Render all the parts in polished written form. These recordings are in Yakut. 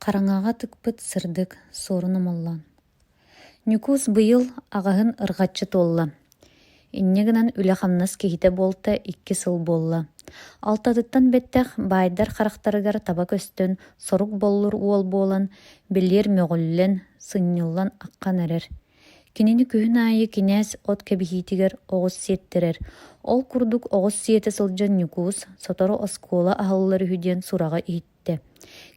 Хараҥаҕа тыкпыт сырдык суорун омоллоон Ньукуус быйыл аҕаһын ырҕаччы туолла. Инньэ гынан үлэ-хамнас киһитэ буолта 2 сыл буолла. Алтатыттан бэттэх баайдар харахтарыгар таба көстөн сорук боллур уол буолан, бэлиэр мөҕүллэн, сынньыллан аххан эрэр. Кинини күһүн аайы кинээс от кэбиһиитигэр оҕус сиэттэрэр. Ол курдук оҕус сиэтэ сылдьан Ньукуус сотору оскуола аһыллар үһү диэн сураҕы иһиттэ.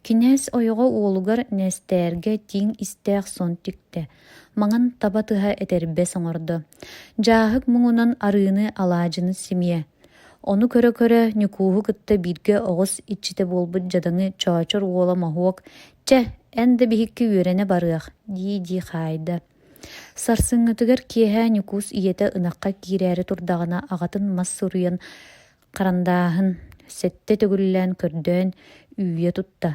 Кинээс ойоҕо уолугар Нээстээргэ тииҥ истээх сон тиктэ, маҥан таба тыһа этэрбэс оҥордо. Дьааһык муҥунан арыыны, алаадьыны симиэ. Ону көрө-көрө Ньукууһу кытта бииргэ оҕус иччитэ буолбут дьадаҥы Чоочор уола Моһуок «Чэ, эн да биһикки үөрэнэ барыах» дии-дии хаайда. Сарсыҥҥытыгар киэһэ Ньукуус ийэтэ ынахха киирээри турдаҕына аҕатын мас суруйан харандааһын сэттэ төгүллээн көрдөөн үүйэ тутта.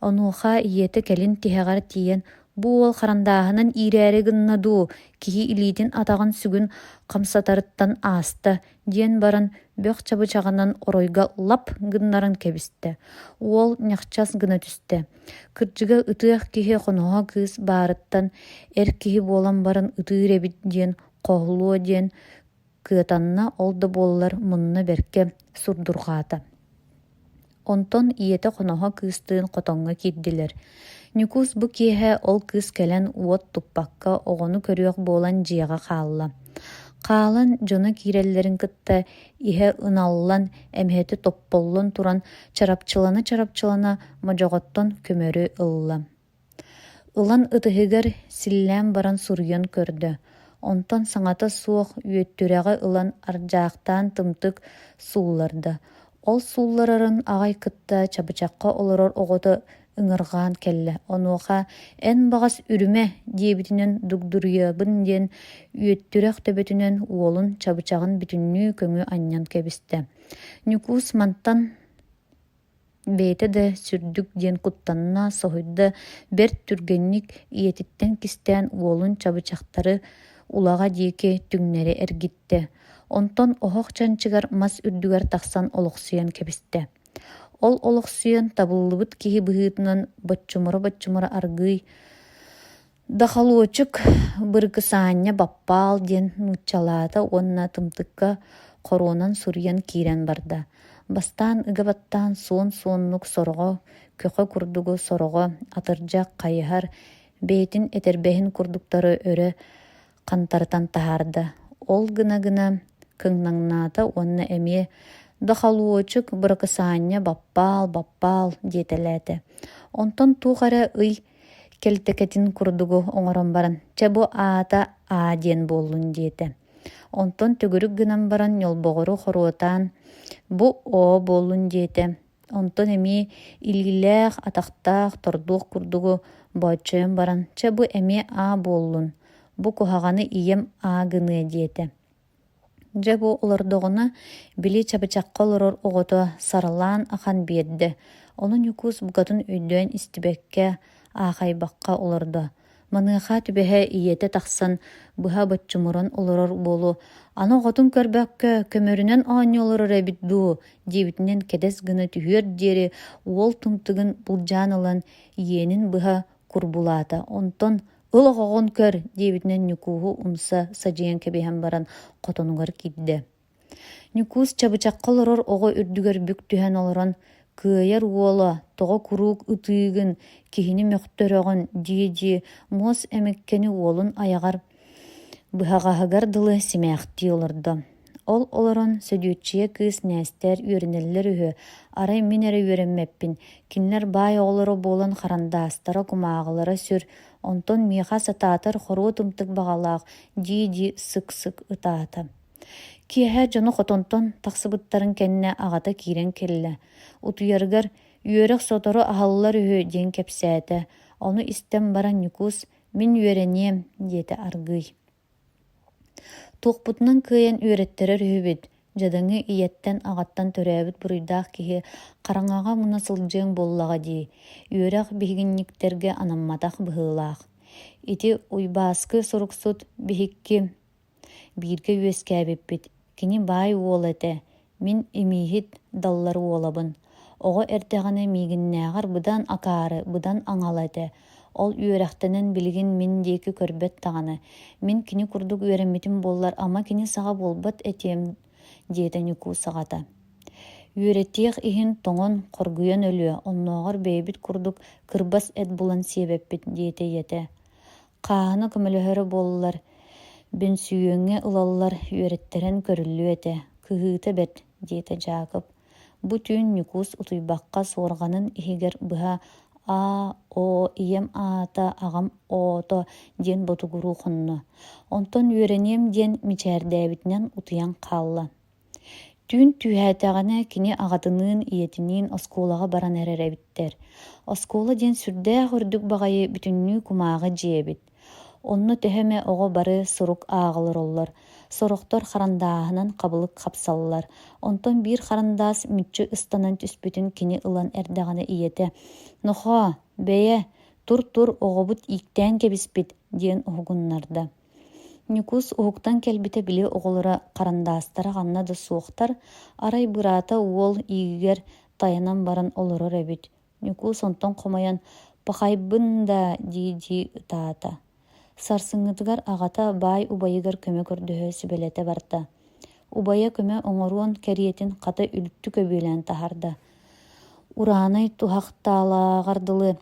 Онуоха ийэтэ кэлин тиһэҕэр тиийэн «Бу уол харандааһынан иирээри гынна дуу, киһи илиитин-атаҕын сүгүн хамсатарыттан ааста» диэн баран бөх чабычаҕынан оройго лап гыннаран кэбистэ. Уол ньахчас гына түстэ. Кырдьыга ытыах киһи хоноһо кыыс баарыттан эр киһи буолан баран ытыыр эбит диэн хоһулуо диэн кыатанна, ол да буоллар мунна бэркэ сурдурҕаата. Онтон ийэтэ хоноһо кыыстыын хотоҥҥо киирдилэр. Ньукуус бу киэһэ ол кыыс кэлэн уот туппакка оҕону көрүөх буолан дьиэҕэ хаалла. Хаалан дьоно киирэллэрин кытта иһэ ыналлан, эмэһэтэ топполлон туран чарапчылана-чарапчылана модьоҕоттон көмөрү ылла. Ылан ытыһыгар силлээн баран суруйан көрдө, онтон саҥата суох үөттүрэҕи ылан ардьаахтаан тымтык суулларда, ол суулларарын аҕай кытта чабычахха олорор оҕото ыҥырҕаан кэллэ, онуоха «Эн баҕас үрүмэ» диэбитинэн дугдуруйабын диэн үөттүрэх төбөтүнэн уолун чабычаҕын бүтүннүү көҥү анньан кэбистэ. Ньукуус мантан Бэйэтэ да сүрдүк диэн куттанна, соһуйда, бэрт түргэнник ийэтиттэн кистээн уолун чабычахтары улаҕа диэки түҥнэри эргиттэ, онтон оһох чанчыгар мас үрдүгэр тахсан олохсуйан кэбистэ. Ол олохсуйан табыллыбыт киһи быһыытынан боччумура-боччумура аргыый Дахалуочук Бырыкысаанньа Баппаал диэн нууччалаата уонна тымтыкка хоруонан суруйан киирэн барда. Бастаан ыга баттаан суон-суоннук сороҕо көхө курдугу, сороҕо атырдьах, хайыһар, бэйэтин этэрбэһин курдуктары өрө хантарытан таһаарда. Ол гына-гына кыҥнаҥнаата уонна эмиэ «Дахалуочук Быракысаанньа Баппаал, Баппаал» диэтэлээтэ. Онтон туох эрэ ый кэлтэкэтин курдугу оҥорон баран, чэ бу аата Аа диэн буоллун диэтэ. Онтон төгүрүк гынан баран ньолбоҕору хоруотаан бу Оо буоллун диэтэ. Онтон эмиэ илиилээх, атахтаах тордуох курдугу бооччойон баран, чэ бу эмиэ Аа буоллун, бу куһаҕаны ийэм Аа гыныа диэтэ. Дьэ бу олордоҕуна, били чабычахха олорор оҕото сарылаан ахан биэрдэ, ону Ньукуус букатын өйдөөн истибэккэ, аахайбакка олордо. Маныаха түбэһэ ийэтэ тахсан быһа боччумуран олорор буолуо, аны оҕотун көрбөккө көмөрүнэн оонньуу олорор эбит дуу диэбитинэн кэдэс гына түһүөр диэри уол тымтыгын былдьаан ылан иэнин быһа курбулаата, онтон «Ыл оҕоҕун көр» диэбитинэн Ньукууһу умса садьыйан кэбиһэн баран хотонугар киирдэ. Ньукуус чабычахха олорор оҕо үрдүгэр бүк түһэн олорон «Кыайар уола, тоҕо куруук ытыыгын, киһини мөхтөрөҕүн» дии-дии муос эмиккэни уолун айаҕар быһаҕаһыгар дылы симээхтии олордо. Ол олорон Сөдүөччүйэ кыыс Нээстээр үөрэнэллэр үһү, арай мин эрэ үөрэммэппин, кинилэр баай оҕолоро буолан харандаастара, кумааҕылара сүр, онтон миэхэ сатаатар хоруо тымтык баҕалаах дии-дии сык-сык ытаата. Киэһэ дьоно хотонтон тахсыбыттарын кэннэ аҕата киирэн кэллэ. Утуйарыгар «Үөрэх сотору аһаллар үһү» диэн кэпсээтэ. Ону истэн баран Ньукуус «Мин үөрэниэм» диэтэ аргыый. Туохпутунан кыайан үөрэттэрэр үһүбүт, дьадаҥы ийэттэн-аҕаттан төрөөбүт буруйдаах киһи хараҥаҕа муна сылдьыаҥ буоллаҕа дии, үөрэх биһигинньиктэргэ анамматах быһыылаах. Ити Уйбааскы суруксут биһикки бииргэ үөскээбиппит, кини баай уол этэ, мин имииһит даллар уолабын. Оҕо эрдэҕинэ миигиннээҕэр быдан акаары, быдан аҥала этэ. Ол үөрэхтэнэн билигин мин диэки көрбөт даҕаны. Мин кини курдук үөрэммитим буоллар, ама кини саҕа буолбат этиэм диэтэ Ньукуус аҕата. Үөрэтиэх иһин тоҥон, хоргуйан өлүө, оннооҕор бэйэбит курдук кырбас эт булан сиэбэппит диэтэ ийэтэ. Хааһына көмөлөһөрө буоллар, бөнсүйүөҥҥэ ылаллар, үөрэттэрэн көрүллүө этэ, кыһыыта бэрт диэтэ Дьаакып. Бу түүн Ньукуус утуйбакка суорҕанын иһигэр быһа «Аа, оо, ийэм аата, аҕам оото» диэн ботугуруу хонно. Онтон үөрэниэм диэн мичээрдээбитинэн утуйан хаалла. Түүн түүһээтэҕинэ кини аҕатыныын, ийэтиниин оскуолаҕа баран эрэр эбиттэр. Оскуола диэн сүрдээх үрдүк баҕайы бүтүннүү кумааҕы дьиэ эбит. Онно төһө эмэ оҕо бары сурук ааҕа олороллор, сорохтор харандааһынан хабылык хапсаллар. Онтон биир харандаас мүччү ыстанан түспүтүн кини ылан эрдэҕинэ ийэтэ: «Нохоо, бэйэ, тур-тур оҕобут ииктээн кэбиспит» диэн уһугуннарда. Ньукуус уһуктан кэлбитэ били оҕолоро харандаастара ханна да суохтар, арай быраата уол иигигэр тайанан баран олорор эбит. Ньукуус онтон хомойон «Пахайбын да» дии-дии ытаата. Сарсыҥҥытыгар аҕата баай убайыгар көмө көрдөһө сүбэлэтэ барда. Убайа көмө оҥоруон кэриэтин хата үлтү көбүөлээн таһаарда. Ураанай туһахтаалааҕар дылы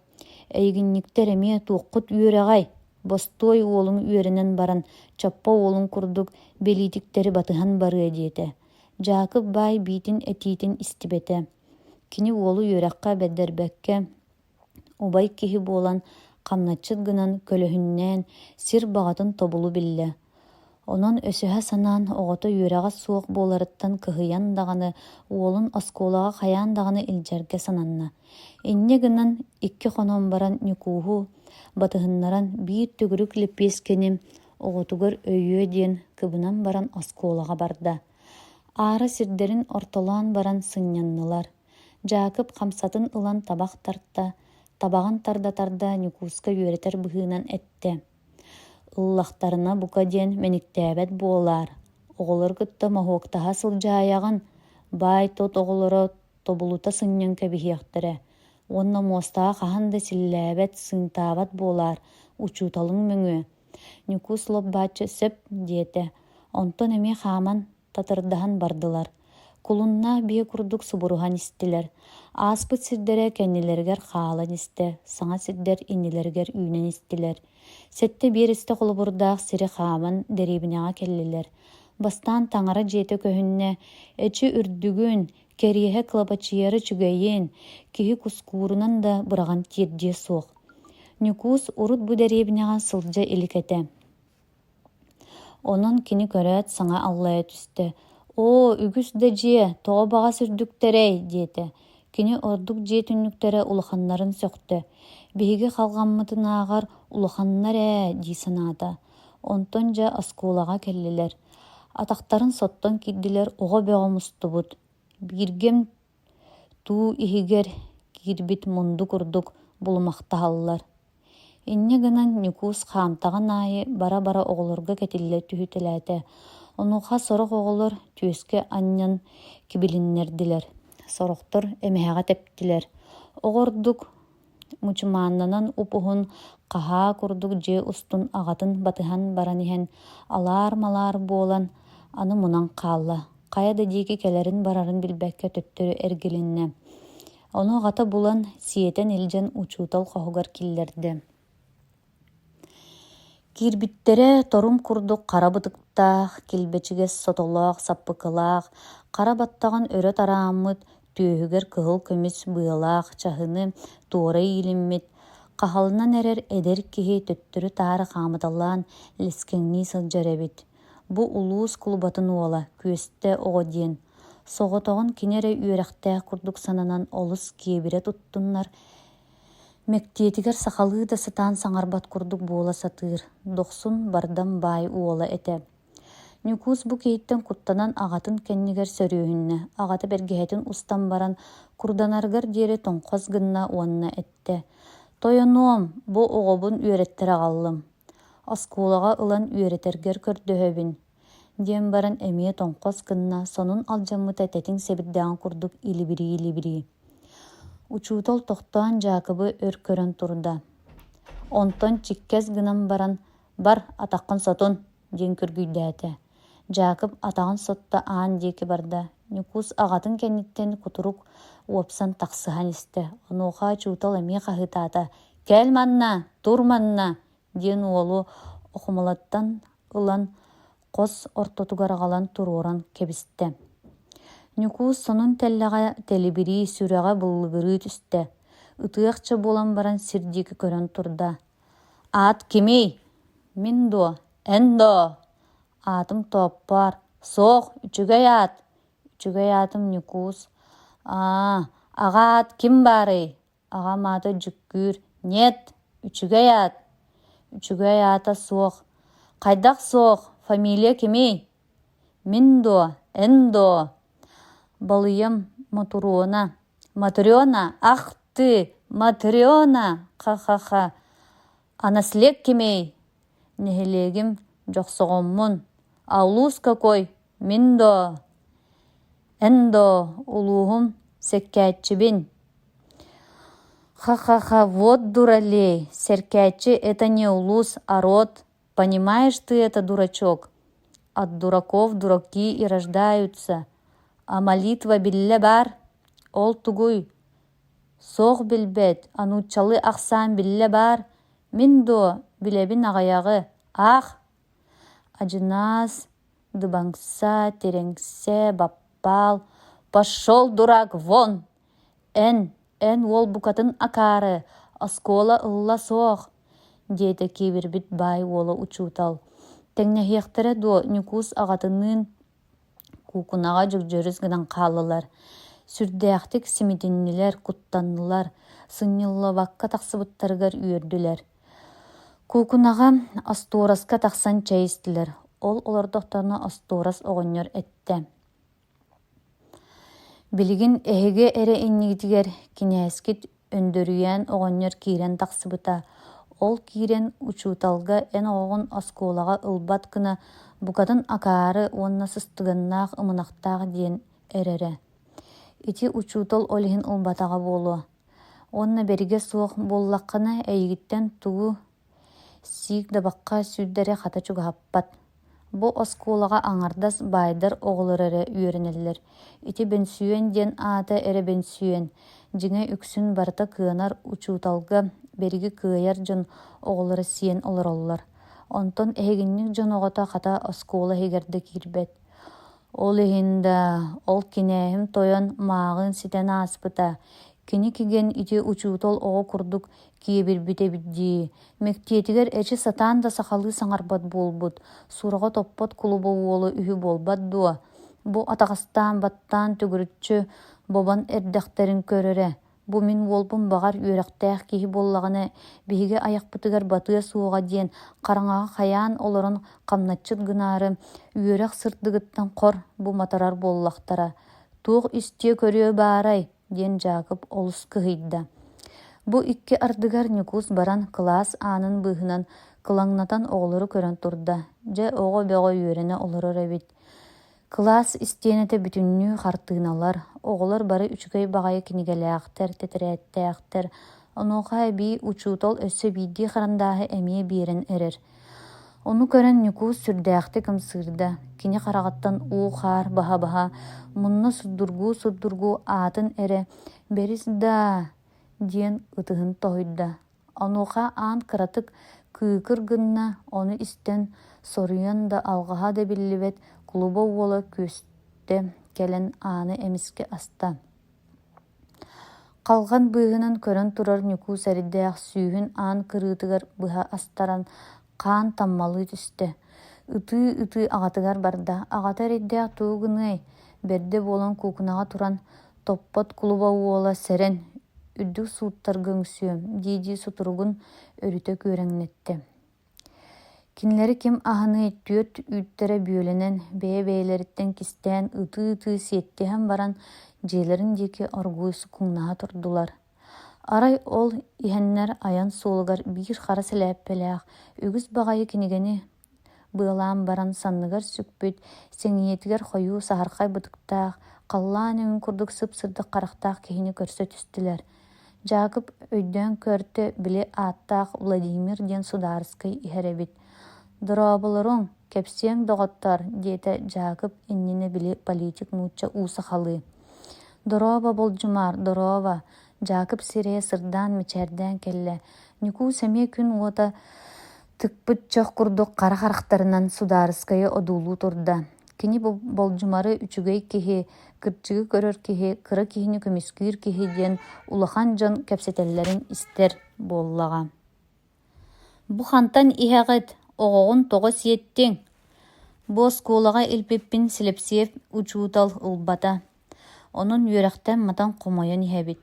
«Эйигинньиктэр эмиэ туоххут үөрэҕэй, Бостуой уолуҥ үөрэнэн баран, Чоппо уолун курдук бэлиитиктэри батыһан барыа диэтэ. Дьаакып баай биитин этиитин истибэтэ. Кини уолу үөрэххэ бэрдэрбэккэ, убай киһи буолан, хамначчыт гынан көлөһүннээн, сир баҕатын тобулу биллэ. Онон өсөһө санаан оҕото үөрэҕэ суох буоларыттан кыһыйан даҕаны уолун оскуолаҕа хайаан даҕаны илдьэргэ сананна. Инньэ гынан икки хонон баран Ньукууһу батыһыннаран биир төгүрүк лэппиэскэни оҕотугар өйүө диэн кыбынан баран оскуолаҕа барда. Аара сирдэрин ортолоон баран сынньаннылар. Дьаакып хамсатын ылан табах тарта, табаҕын тарда-тарда Ньукууска үөрэтэр быһыынан эттэ: «Ыллахтарына бука диэн мэниктээбэт буолаар, оҕолору кытта моһуоктаһа сылдьаайаҕын, баай-тот оҕолоро тобулута сынньан кэбиһиэхтэрэ уонна муостаҕа хаһан да силлээбэт, сыыҥтаабат буолаар, учууталыҥ мөҥүө» Ньукуус лоп-бааччы «сөп» диэтэ, онтон эмиэ хааман татырдаһан бардылар. Кулуннаах биэ курдук субуруһан истилэр. Ааспыт сирдэрэ кэннилэригэр хаалан истэ, саҥа сирдэр иннилэригэр үүнэн истилэр. Сэттэ биэрэстэ холобурдаах сири хааман дэриэбинэҕэ кэллилэр. Бастаан таҥара дьиэтэ көһүннэ, эчи үрдүгүн, кэриэһэ кылабачыйара үчүгэйин, киһи кускуурунан да быраҕан тиэрдиэ суох. Ньукуус урут бу дэриэбинэҕэ сылдьа илик этэ. Онон кини көрөөт саҥа аллайа түстэ: «Оо, үгүс да дьиэ, тоҕо баҕас үрдүктэрэй?» диэтэ. Кини ордук дьиэ түннүктэрэ улаханнарын сөхтө: «Биһиги халҕаммытынааҕар улаханнар ээ» дии санаата. Онтон дьэ оскуолаҕа кэллилэр. Атахтарын соттон киирдилэр, оҕо бөҕө мустубут. Бииргэм туу иһигэр киирбит мунду курдук булумахтаһаллар. Инньэ гынан Ньукуус хаамтаҕын аайы бара-бара оҕолорго кэтиллэ түһүтэлээтэ. Онуоха сорох оҕолор түөскэ анньан кибилиннэрдилэр, сорохтор эмэһэҕэ тэптилэр. Оҕо ордук мучумааннанан уп-уһун хаһаа курдук дьиэ устун аҕатын батыһан баран иһэн алаар-малаар буолан аны мунан хаалла, хайа да диэки кэлэрин-барарын билбэккэ төттөрү эргилиннэ. Ону аҕата булан, сиэтэн илдьэн учуутал хоһугар киллэрдэ. Киирбиттэрэ торум курдук хара бытыктаах, килбэчигэс сотолоох саппыкылаах, хара баттаҕын өрө тарааммыт, түөһүгэр кыһыл көмүс быалаах чаһыны туора иилиммит, хаһалынан эрэр эдэр киһи төттөрү-таары хаамыталаан лэскэҥнии сылдьар эбит. Бу улуус кулубатын уола, Күөстэ оҕо диэн. Соҕотоҕун кини эрэ үөрэхтээх курдук сананан олус киэбирэ туттуннар, Мэктиэтигэр сахалыы да сатаан саҥарбат курдук буола сатыыр, дохсун бардам баай уола этэ. Ньукуус бу киһиттэн куттанан аҕатын кэннигэр сөрүөһүннэ, аҕата бэргэһэтин устан баран курданарыгар диэри тоҥхос гынна уонна эттэ: «Тойонуом, бу оҕобун үөрэттэрэ аҕаллым. Оскуолаҕа ылан үөрэтэргэр көрдөһөбүн» диэн баран эмиэ тоҥхос гынна, сонун алдьаммыта тэтиҥ сэбирдэҕин курдук илибирии-илибирии. Учуутал тохтоон Дьаакыбы өр көрөн турда. Онтон чиккэс гынан баран «Бар, атаххын сотун» диэн күргүйдээтэ. Дьаакып атаҕын сотто аан диэки барда. Ньукуус аҕатын кэнниттэн кутурук уопсан тахсыһан истэ. Онуоха учуутал эмиэ хаһыытаата: «Кэл манна, тур манна!» диэн уолу окумалыттан ылан хос ортотугар аҕалан туруоран кэбистэ. Ньукуус сонун тэллэҕэ тэлибирии, сүрэҕэ быллыгырыы түстэ. Ытыахча буолан баран сир диэки көрөн турда. «Аат кимий? Мин дуо? Эн доо?» «Аатым Тооппоор. Суох, үчүгэй аат. Үчүгэй аатым Ньукуус. Аа, аҕа аат ким баарый? Аҕам аата Дьүккүүр. Нет, үчүгэй аат. Үчүгэй аата суох. Хайдах суох? Фамилия кимий? Мин дуо? Эн дуо? Балыйам Мотуруона. Матрена, ах ты, Матрена, ха-ха-ха. А наслед кимий? Нэһилиэгим Дьохсоҕоммун. А улуус какой? Мин доо? Эн доо, улууһум Сэккээччибин. Ха-ха-ха, вот дуралей, Сэркээччи это не улуус, а род. Понимаешь ты это, дурачок? От дураков дураки и рождаются. А молитва биллэ баар? Ол тугуй? Суох билбэт, а нууччалыы ахсаан биллэ баар? Мин дуо, билэбин аҕыйаҕы, аах Адьынаас, дыбаҥса, тирэҥсэ, баппаал, «Пошел, дурак, вон! Эн, эн уол букатын акаары, оскуола ылла суох!» диэтэ киибирбит баай уола учуутал. Тэҥнэһиэхтэрэ дуо Ньукуус аҕатыныын куукунаҕа дьөгдьөрүс гынан хааллылар. Сүрдээхтик симитиннилэр, куттаннылар, сынньыллыбакка тахсыбыттарыгар үөрдүлэр. Куукунаҕа остуораска тахсан чэй истилэр. Ол олордохторуна остуорас оҕонньор эттэ: «Билигин эһиги эрэ иннигитигэр кинээскит Өндөрүйээн оҕонньор киирэн тахсыбыта. Ол киирэн учууталга эн оҕоҕун оскуолаҕа ылбат гына букатын акаары уонна сыстыганнаах ымынахтаах диэн эрэрэ. Ити учуутал ол иһин ылбатаҕа буолуо. Уонна бэригэ суох буоллаххына эйигиттэн тугу сиик дабахха сүүрдэрэ хата чугаһаппат. Бу оскуолаҕа аҥардас баайдар оҕолоро эрэ үөрэнэллэр. Ити бөнсүйүөн диэн аата эрэ бөнсүйүөн, дьиҥэ үксүн барыта кыанар учууталга бэриги кыайар дьон оҕолоро сиэн олороллор. Онтон эһигинньик дьон оҕото хата оскуола иһигэр да киирбэт. Ол иһин да, ол кинээһим тойон мааҕын ситэн ааспыта. Кини кигэн ити учуутал оҕо курдук киэбирбит эбит дии. Мэктиэтигэр эчи сатаан да сахалыы саҥарбат буолбут, сураҕа топпот кулуба уола үһү буолбат дуо? Бу атаҕастаан баттаан төгүрүччү бобон эрдэхтэрин көрөрө. Бу мин уолбун баҕар үөрэхтээх киһи буоллаҕына биһиги айахпытыгар батыа суоҕа диэн хараҥаҕа хайаан олорон хамначчыт гынаары үөрэх сырдыгыттан хор бу матарар буоллахтара. Туох истиэ-көрүө баарай диэн Дьаакып олус кыһыйда. Бу икки ардыгар Ньукуус баран кылаас аанын быыһынан кылаҥнатан оҕолору көрөн турда. Дьэ оҕо бөҕө үөрэнэ олорор эбит. Кылаас истиэнэтэ бүтүннүү хартыыналар, оҕолор бары үчүгэй баҕайы кинигэлээхтэр, тэтэрээттээхтэр, онуоха эбии учуутал өссө биирдии харандааһы эмиэ биэрэн эрэр. Ону көрөн Ньукуус сүрдээхтик ымсыырда, кини хараҕыттан уу-хаар баһа-баһа, мунна сурдургуу-сурдургуу аатын эрэ «Бэрис даа» диэн ытыһын тоһуйда. Онуоха аан кыратык кыыкыр гынна, ону истэн, соруйан да алҕаһа да биллибэт кулуба уола күөстэ кэлэн ааны эмискэ аста. Халҕан быыһынан көрөн турар Ньукуус эрдээх сүүһүн аан кырыытыгар быһа астаран хаан таммалыы түстэ. Ытыы-ытыы аҕатыгар барда. Аҕата эрэйдээх тугу гыныай, бэрдэ буолан куукунаҕа туран, топпот кулуба уола сэрэн, үрдүк сууттарга үҥсүөм дии-дии сутуругун өрүтэ күөрэҥнэттэ. Кинилэри ким аһыныай түөрт үүттэрэ бүөлэнэн, бэйэ-бэйэлэриттэн кистээн ытыы-ытыы сиэттиһэн баран дьиэлэрин диэки оргууй суккуҥнаһа турдулар. Арай ол иһэннэр айан суолугар биир хара сэлээппэлээх, үгүс баҕайы кинигэни быалаан баран санныгар сүкпүт, сэҥийэтигэр хойуу саһархай бытыктаах, халлаан өҥүн курдук сып-сырдык харахтаах киһини көрсө түстүлэр. Дьаакып өйдөөн көртө, били ааттаах Владимир диэн судаарыскай иһэр эбит. «Дорооболоруҥ, кэпсиэҥ доҕоттоор» диэтэ Дьаакып иннинэ били политик нуучча уу сахалыы. «Дорообо, Болдьумаар, дорообо!» Дьаакып сирэйэ сырдаан мичээрдээн кэллэ. Ньукуус эмиэ күн уота тыкпыт чох курдук хара харахтарынан судаарыскайы одуулуу турда. Кини Болдьумары үчүгэй киһи, кырдьыгы көрөр киһи, кыра киһини көмүскүүр киһи диэн улахан дьон кэпсэтэллэрин истэр буоллаҕа. «Бу хантан иһэҕит, оҕоҕун тоҕо сиэттиҥ?» Бу оскуолаҕа илпиппин Силэпсиэп учуутал ылбата, онон үөрэхтэн матан хомойон иһэбит.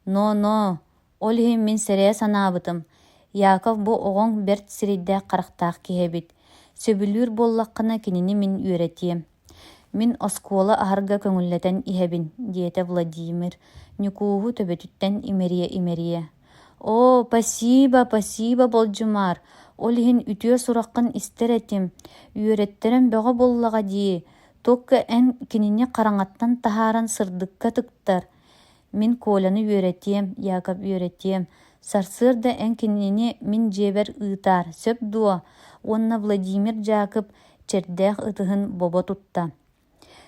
«Но-но, ол иһин мин сэрэйэ санаабытым, Яков бу оҕоҥ бэрт сирэйдээх-харахтаах киһи эбит, сөбүлүүр буоллаххына кинини мин үөрэтиэм. Мин оскуола аһарга көҥүллэтэн иһэбин», диэтэ Владимир, Ньукууһу төбөтүттэн имэрийэ-имэрийэ. «Оо, спасибо, спасибо, Болдьумаар, ол иһин үтүө сураххын истэр этим, үөрэттэрэн бөҕө буоллаҕа дии, туохха эн кинини хараҥаттан таһааран сырдыкка тыктар, Мин Коляны үөрэтиэм, Яков үөрэтиэм, сарсыарда эн кинини мин дьиэбэр ыытаар, сөп дуо?» Уонна Владимир Дьаакып чэрдээх ытыһын бобо тутта.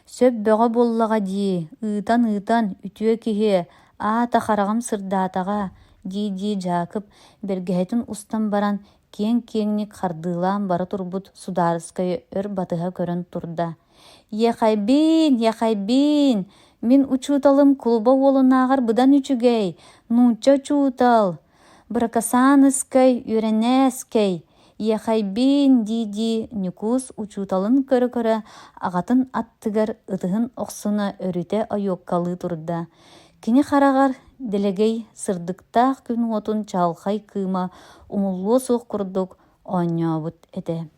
«Сөп бөҕө буоллаҕа дии, ыытан-ыытан, үтүө киһи, аата хараҕым сырдаатаҕа» дии-дии Дьаакып бэргэһэтин устан баран киэҥ-киэҥник хардыылаан бара турбут судаарыскайы өр батыһа көрөн турда. «Ехайбин, ехайбин, мин учууталым кулуба уолунааҕар быдан үчүгэй, нуучча учуутал, Быракасааныскай, үөрэнээскэй, ехайбин» дии-дии Ньукуус учууталын көрө-көрө аҕатын аттыгар ытыһын охсуна өрүтэ ойуоккалыы турда. Кини хараҕар дэлэгэй сырдыктаах күн уотун чаҕылхай кыыма умуллуо суох курдук оонньообут этэ.